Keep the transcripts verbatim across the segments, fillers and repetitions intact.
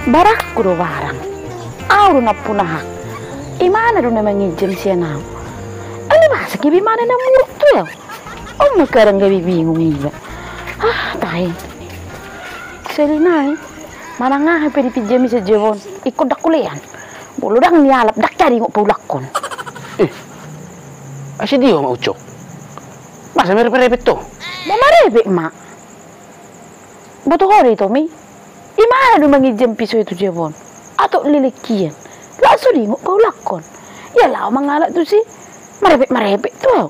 Barangku do barang. Au do nampuna hak. Imana do na manginjam sian au. Alai masa gabe imana na muruk tu au. On ma kadang gabe bingung iba. Ah, tahe. Sahali nai, manang aha pe dipinjami sian Jebon, ingkon ndang hulean. Molo ndang nialap, ndang jadi ingot paulakkon. Eh, ai sian dia ma, Ucok? Masa merepet-repet tu? Ba marepet ma. Boto ho do ito mi. Imana do manginjam piso i tu Jebon? Atok leleng hian. Laos so diingot paulakkon. Ia laho mangalap tusi. Marepet-marepet tu au.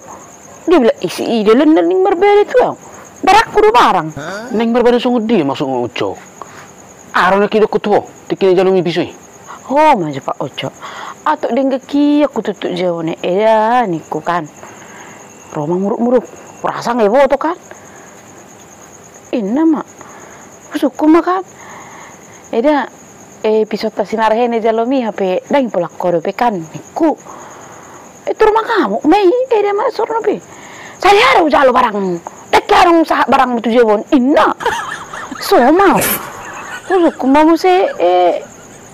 Dibilang isi i dalan na naeng marbere tu au. Barangku do barang. Naeng marbere songon dia maksudmu, Ucok? Aha do na hudok tu ho tingki na jalo mi piso i? Ho ma jo, Pak Ucok. Atok denggan hian hututu Jebon i, eda, ningku kan. Ro ma muruk-muruk. Hurasa nunga diboto kan. Inna ma. Husungkun ma kan. Eda, eh, pisonta si Narhena jalomi, hape ndang dipaulak ho dope kan, ningku. Eh, tor mangamuk ma i, eda, ma sorna pe. Sahali aha do hujalo barangmu? Ndang hea adong sahat barangmu tu Jebon, inna. So ma. Husungkun ma muse, eh,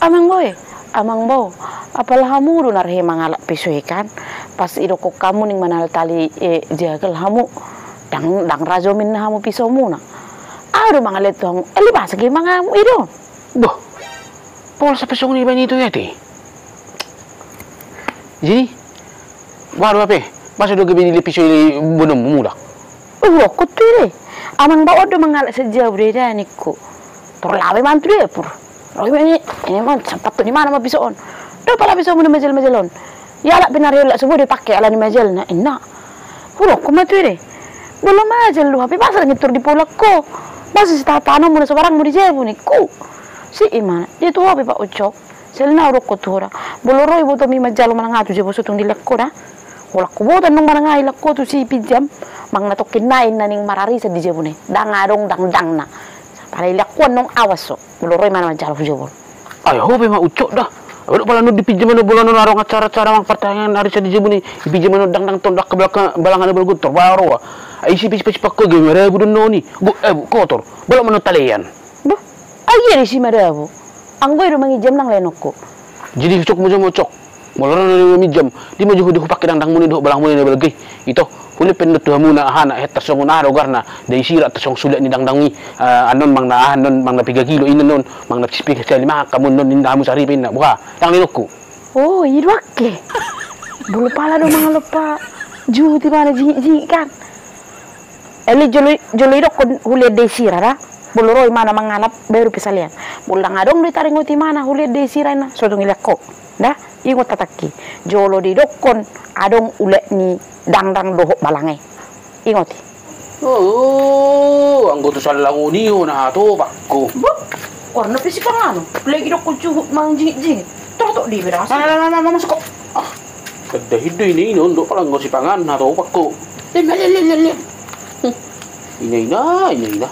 Amang Bao, eh. Amang Bao, apala hamu do Narhena mangalap piso i kan? Pas didokkon hamu naeng manaltali, eh, jagal hamu. Ndang, ndang ra jo minna hamu pisomuna. Au do mangalehon tu hamu, alai masa gabe mangamuk i do. Bah, pola sampe songon i baen ito i ate. Jadi, boha do hape, masa do gabe dilehon piso i bononmu mulak? Hudokkon tu i do. Amang Bao, on do mangalap sian jabu do, eda, ningku. Tor laho ma i tu dapur. Ro ma i, inna ma, sampathon imana ma piso on. Dao pala pisomu na majel-majel on. Ialap pe Narhena, so boi do dipake alani majelna, inna. Hudokkon ma tu i do. Molo majel do hape, masa ndang tor dipaulak ho? Masa sitahan-tahanonmu na so barangmu di jabu, ningku. Sip imana. Jadi tu ho pe, Pak Ucok. Sahali nai hudokkon tu ho da. Molo ro ibotomi manjalo manang aha tu jabu, so tung dilehon ho da. Holan huboto annon manang aha dilehon ho tu si pinjam. Manang na tongkin nai na naeng mararisan di jabu i. Ndang adong dangdangna. Pala dilehon ho annon, awas ho. Molo ro imana manjalo tu jabu on. Ai ho pe ma, Ucok, da. Ai dok pala annon dipinjam annon, molo annon adong acara-acara manang partangiangan arisan di jabu i. Dipinjam annon dangdang, tondang, ke balanga, balanga na balga, tor baru. Ai isi pe, isi pe, isi pe, gabe marabu do annon i. Go, eh, bu, kotor. Balok ma annon talean. Bah, ai ia disi marabu. Anggo i do manginjam, ndang lehon ho. Jadi husungkun ma jo, Ucok. Molo ro annon na minjam, dia ma jo huda hupake dangdangmuna i dohot balangmuna i na balga i. Ito, hulean pe annon tu hamuna, aha na, hea tarsongon aha do goarna, dai sira tarsongon sulak ni dangdang i, eh, annon manang na aha, annon manang na piga kilo, inna annon, manang na piga sahali makan hamu annon, inna hamu saripe, inna, boha, ndang lehon ho. Oh, i do angke. Molo pala do mangalap pajuhut imana jingik-jingik kan. Alai jolo, jolo didokkon hulean dai sira da. Molo ro imana mangalap baru pe salean. Molo ndang adong do taringot imana hulean dai sira, inna, so tung dilehon ho. Da, ingot hatangki. Jolo didokkon adong ulaon ni dangdang dohot balanga i. Ingot i. Oh, anggo tu sallang on i, ho na hatopakku. Bah, goarna pe sipanganon. Lagi didokkon juhut manang jingik-jingik. Tor hatop diberasi. Ah, na, na, na, na, masuk ho. Ah, kada hindo ina, ina on do pala anggo sipanganon hatopakku. Lem, lem, lem, lem, lem. Hmm. Ina, ina, ina, ina.